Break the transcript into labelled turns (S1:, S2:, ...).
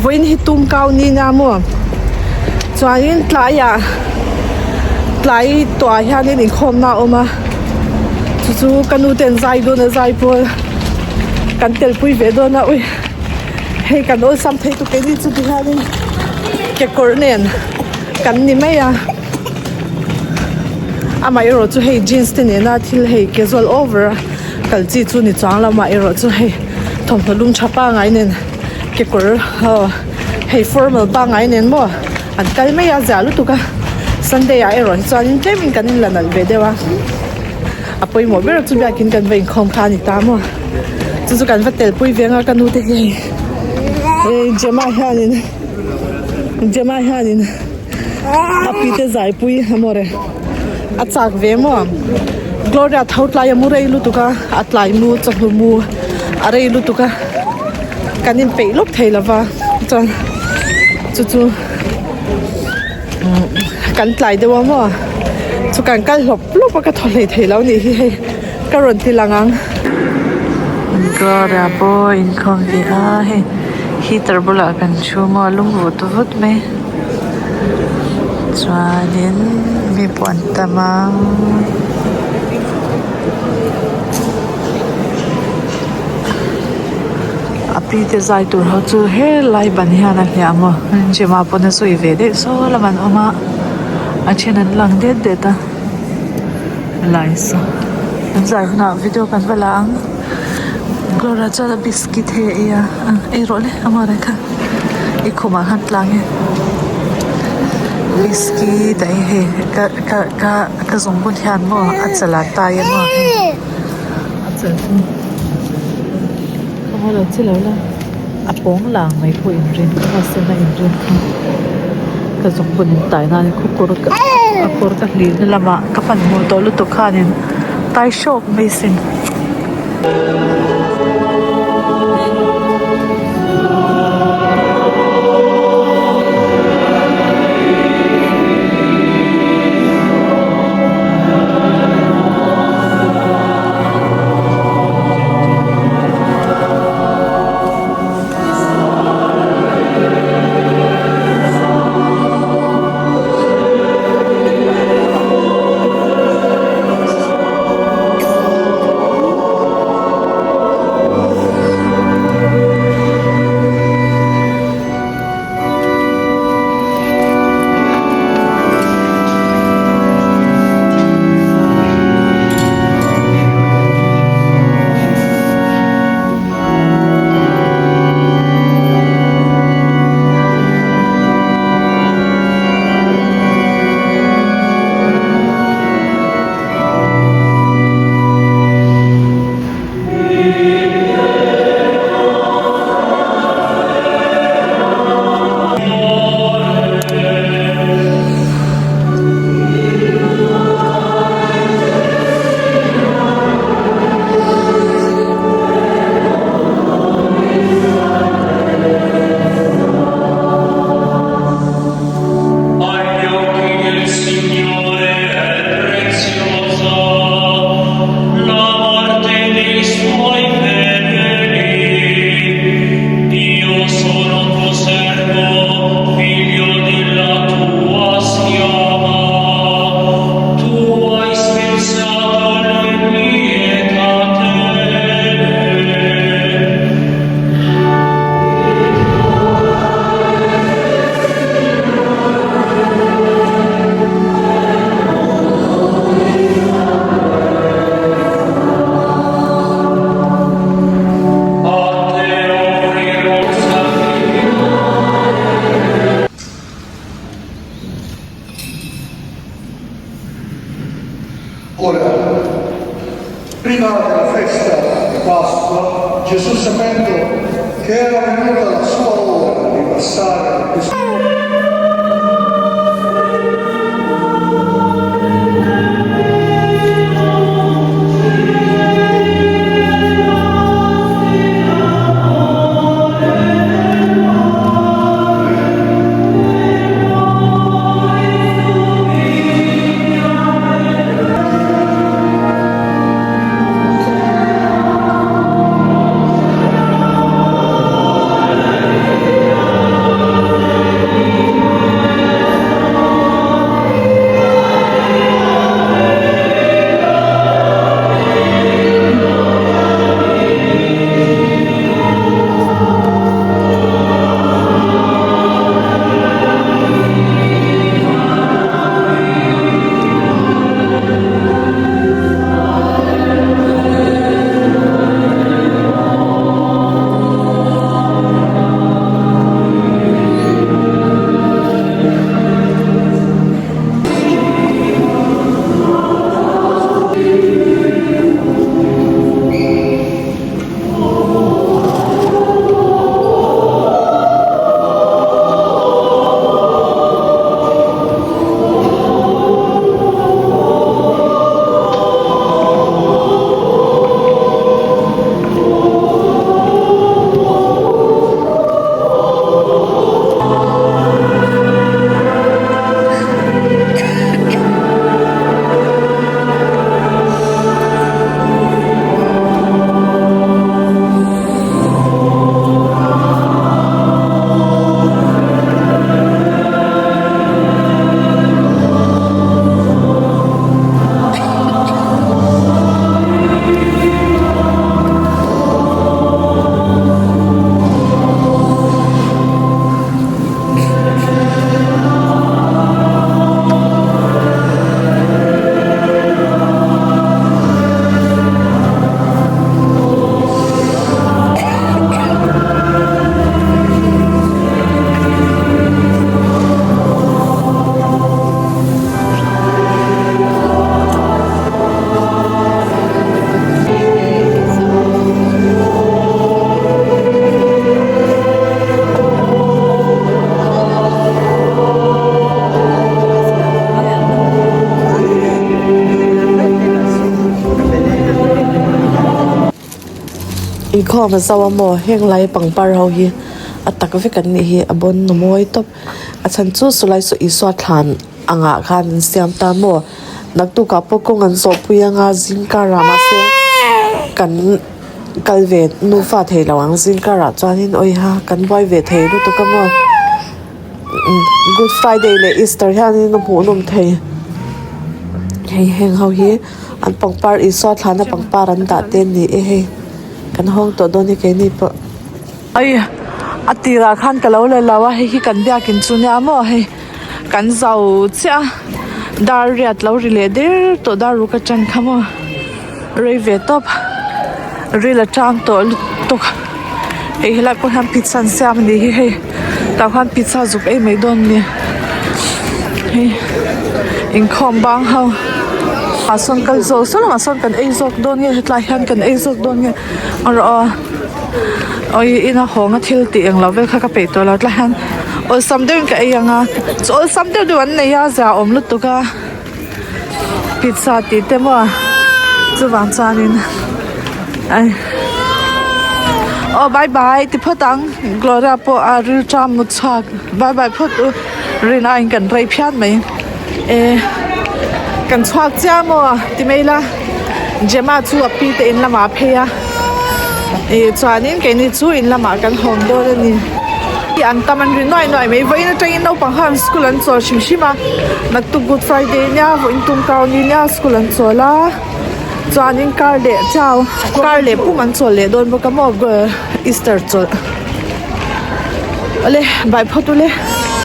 S1: Vawiin hi tum kau ni nia maw? Chuanin tlaiah tlai tawhah hianin inkhawmna a awm a, chu chu ka nu ten zai dawn a zai pawl kan telpui ve dawn a ui hei kan awlsam thei tuk keini chu tihianin kekawr nen kan ni mai a amaherawh chu hei jeans te nena thil hei casual over a kal chi chu ni chuang lo amaherawh chu hei thawmhnaw lum tha pangai nen kekawr aw hei formal pangai nen maw an kal mai a zia lutuk a sunday ah erawh hi chuanin tlemin kan inla nalh ve deuh a a pawimawh ber chu biakin kan va inkhawm kha a ni ta maw chu chu kan va telpui ve anga ka nu te hi hei Gemma hianin Gemma hianin a pi te zaipui a maw re a chak ve maw Gloria tho tlai a mu rei lutuk a a tlai mu chawhnu mu a rei lutuk a kan inpeih lawk thei lo va chuan chu chu kan tlai deuh a maw chu kan kal hlawp hlawp a ka thaw hlei thei lo nih hi hei ka rawn ti lang ang.
S2: Gloria pawh inkhawm ve a hei heater bulah kan thu maw a lum vut vut mai chuanin mi pawh an tam a. A pi te zai tur ho chu helai ban hian a hliah maw gym ah pawn a zui ve daih saw lamah an awm a a then an lang det det a lai saw an zai hunah video kan va la ang Gloria chuan a biscuit hei a ei a ei rawh le a muan ang kha i khumah khan tlang e biscuit a ei hei ka ka ka ka zungbun hian maw a chal ah tai a maw hei a chal chu khaw lo chi lo la a pawng lang mai pawh inrin kha a sen a inrin kha ka zungbun in tai nan khaw kawr ka a kawr ka hlir na lamah ka hmanhmawh tawh lutuk khanin tai hrawk mai a sin.
S1: Inkhawm a zo a maw heng lai pangpar ho hi a tak vek an nih hi a bawn a mawi tawp a chhan chu sawlai saw Isua thlan angah khan an siam ta maw naktukah pawh kawng an zawh pui anga zingkarah mahse kan kal ve nufa thei lo ang zingkarah chuanin awiha kan buai ve thei lutuk a maw good friday leh easter hianin a hmuh nawm thei hei heng ho hi. An pangpar Isua thlana pangpar an dah te ni e hei kan hawng tawh dawn e keini pawh. Ai a tirah khan ka lo la lo a hei hi kan biakin chu nia maw hei kan zo chiah a dar riat lo ri leh der tawh dar ruk atang kha maw rei ve tawp ril atang tawh lutuk hei helai pawh hian pizza an siam a nih hi hei tah khan pizza zuk ei mai dawn a ni hei inkhawm bang ho ah sawn kal zawk saw lamah sawn kan ei zawk dawn nge hetlai hian kan ei zawk dawn nge erawh aw awii ina hawnga thil tih englo vel kha ka peih tawh lo tlai hian awlsam deuhin ka ei ang a chu awlsam deuh deuh an nei a zia awm lutuk a pizza tih te maw chuvang chuanin ai aw bye bye ti phawt ang Gloria pawh a ril ṭam mut chhuak bye bye phawt u rin aiin kan rei phian mai e kan chhuak chiah maw ti mai ila Gemma chu a pi te in lamah a phei a ih chuanin keini chu in lamah kan hawng dawn a ni. An tam an ri nuai nuai mai vawiin atangin naupang khan school an chawl hrim hrim a naktuk good friday nia vawiin tum kar ni nia school an chawl a chuanin kar leh chau kar leh pum an chawl leh dawn bawk a maw easter chawlh awle bye phawt ule.